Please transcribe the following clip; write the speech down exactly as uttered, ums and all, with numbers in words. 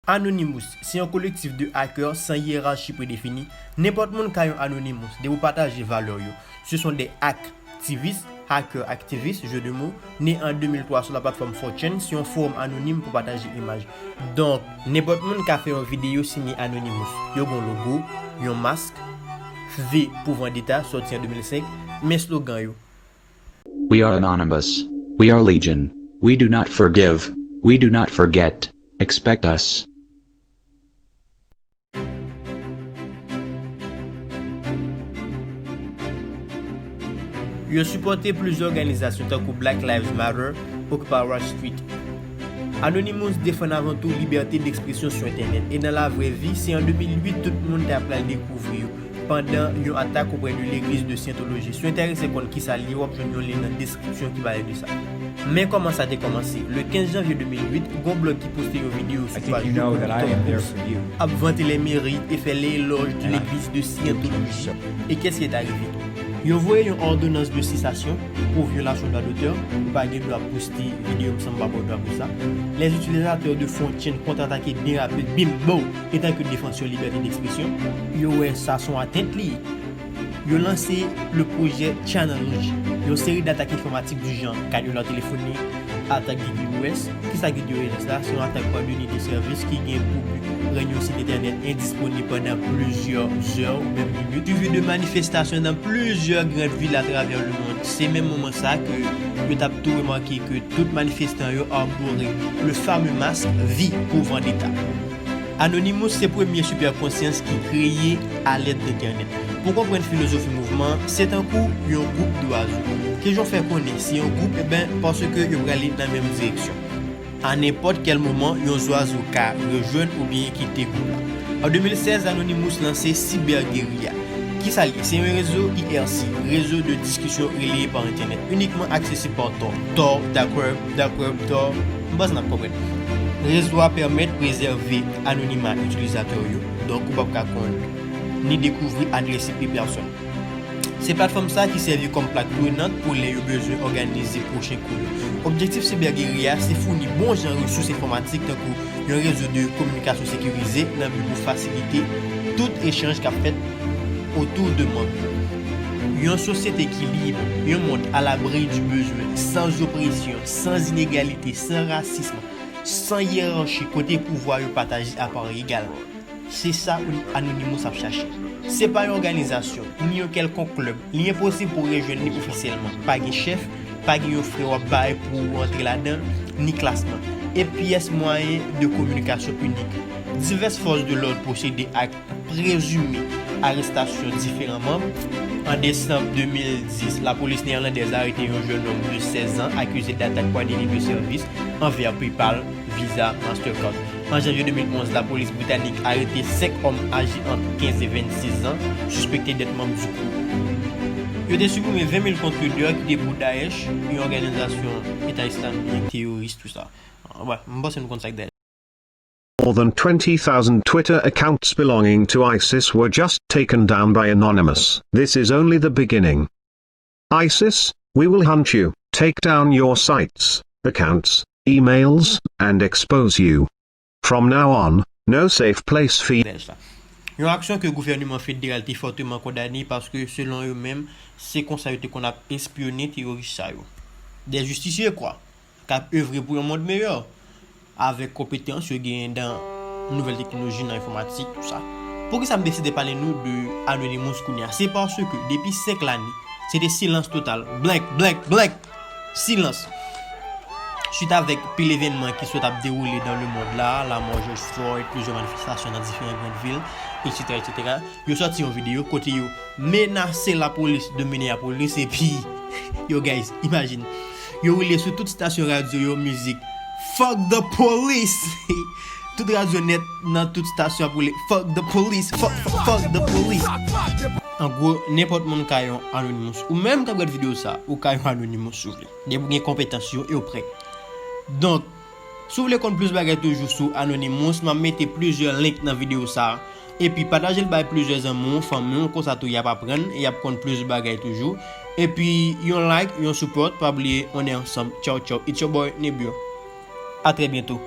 Anonymous se yon kolektif de hackers san yerachi predefini. Nenpòt moun ka yon Anonymous depi w pataje valè w yo. Ce sont des activistes, hackers activistes, jeu de mots, né en deux mille trois sur la plateforme four chan, se yon fowòm anonim pou pataje imaj. Donk, nenpòt moun ka fè yon videyo siyen Anonymous. Yo gen yon logo, yon mask, V pou Vendetta, sòti an deux mille cinq, men slogan yo. We are anonymous. We are legion. We do not forgive. We do not forget. Expect us. Yo sipòte plizyè òganizasyon tankou Black Lives Matter, Occupy Wall Street. Anonymous defann avan tou libète dekspresyon sou entènèt, e nan lavrè vi, se an deux mille huit tout moun ta pral dekouvri yo, pandan yon atak oprè de legliz de Scientology. Si w enterese konn kisa l ye, w ap jwenn yon lyen nan deskripsyon ki pale de sa. Men kòman sa te kòmanse. Le quinze janvye deux mille huit, gon blòg ki poste yon videyo sou paj yo, Tom Cruise ap vante les mérites et faire l'éloge de l'église de Scientology. E qu'est-ce qui est arrivé? Yo voye yon òdonans de sesasyon pou vyolasyon dwa dotè, ou pa gen dwa poste videyo, m sanm pa ba w dwa pou sa. Les utilisateurs de four chan kontratake byen rapid, bim, bow, etan ke defansè libète dekspresyon, yo wè sa se yon atent li ye. Yo lanse le pwojè Channel Launch, yon seri datak enfòmatik du genre, kanilè telefoni, atak de DDoS. Kisa ki DDoS la? Se yon atak pa de nit de sèvis ki gen pou bi rann yon sit entènèt endisponib pandan plizyè zè ou menm minit, suivi de manifestasyon nan plizyè grann vil atravè lemonn. Se menm moman sa ke yo t ap tou remake ke tout manifestan yo arbore le fameux masque V pour Vendetta. Anonymous se premye sipèkonsyans ki kreye alèt entènèt. Pou konprann filozofi mouvman an, se tankou yon gwoup dwazo. Kijan w fè konnen se yon gwoup? Eben, paske yo prale nan menm direksyon. A nenpòt kèl moman, yon zwazo ka rejwenn oubyen kite gwoup la. An deux mille seize, Anonymous lanse Cyberguerrilla. Kisa l ye? Se yon rezo I R C, rezo de diskisyon releye pa entènèt, inikman aksesib pa Tor, Tor, Dark Web, Dark Web, Tor, m panse n ap konprann. Rezo a pèmèt prezève anonima itilizatè yo, donk ou p ap ka konn ni dekouvri adrès I P pèsòn. Se platfòm sa ki sèvi kòm plak tounant pou lè yo bezwen òganize pwochen kou yo. Objektif Cyberguerrilla se founi bon jan resous enfòmatik tankou yon rezo de kominikasyon sekirize nan bi pou fasilite tout echanj k ap fèt otou de manm yo. Yon sosyete ki lib, yon mond à l'abri du besoin, sans oppression, sans inégalité, sans racisme, sans hiérarchie, kote pouvwa yo pataje a pa egal. Se sa Anonymous ap chache. Se pa yon òganizasyon, ni yon kèlkonk klèb. Li enposib pou w rejwenn li ofisyèlman. Pa gen chèf, pa gen yon frè w ap bay pou ou antre ladan, ni klasman. E pyès mwayen de kominikasyon inik. Divès fòs de lòd pwosede ak prezime arestasyon diferan manm. An desanm de mil dis, lapolis neyèlandèz arete yon jèn nonm de sèz an akize datak pa de nit de sèvis anvè PayPal, Visa, Mastercard. An janvye de mil onz, lapolis britanik arete senk òm aje ant kenz e vennsis zan, sispekte dèt manm du group. Yo te siprime ven mil kont Twitter ki te pou Daesh, yon òganizasyon Eta Islamik teyoris, tou sa. Wè, m panse nou konn sa k Daesh. More than twenty thousand Twitter accounts belonging to ISIS were just taken down by Anonymous. This is only the beginning. ISIS, we will hunt you, take down your sites, accounts, emails, and expose you. From now on, no safe place for you. Yon aksyon ke gouvènman federal te fòteman kondane paske, selon yo menm, se konsa yo te konn ap espyone teyoris sa yo. Des justiciers, kwa, k ap evre pou yon mond meyè, avèk konpetans yo genyen nan nouvèl teknoloji, nan enfòmatik, tou sa. Poukisa m deside pale nou de Anonymous kounye a? Se paske depi senk lane, se te silans total, blank, blank, blank, silans. Swit avèk pil evènman ki sot ap dewoule dans le monde la, lanmò George Floyd, plizyè manifestasyon nan diferan grann vil, etsetera, etsetera, yo sòti yon videyo kote yo menase lapolis de Minneapolis, epi, yo, guys, imajine, yo woule sou tout stasyon radyo yo mizik Fuck the police! Tout radyo nèt nan tout stasyon ap woule Fuck the police! Fuck, fuck, fuck the police! An gwo, nenpòt moun ka yon Anonymous. Ou menm k ap gad videyo sa, ou ka yon Anonymous si w vle. Depi w gen konpetans yo e w prè. Donk, si w vle konn plis bagay toujou sou Anonymous, m ap mete plizyè link nan videyo sa. Epi pataje l bay plizyè zanmi w, fanmi w, konsa tou y ap aprann e y ap konn plis bagay toujou. Epi yon like, yon support, pa bliye, on est ensemble. Tchaw, tchaw. It's your boy, Nebio. A très bientôt.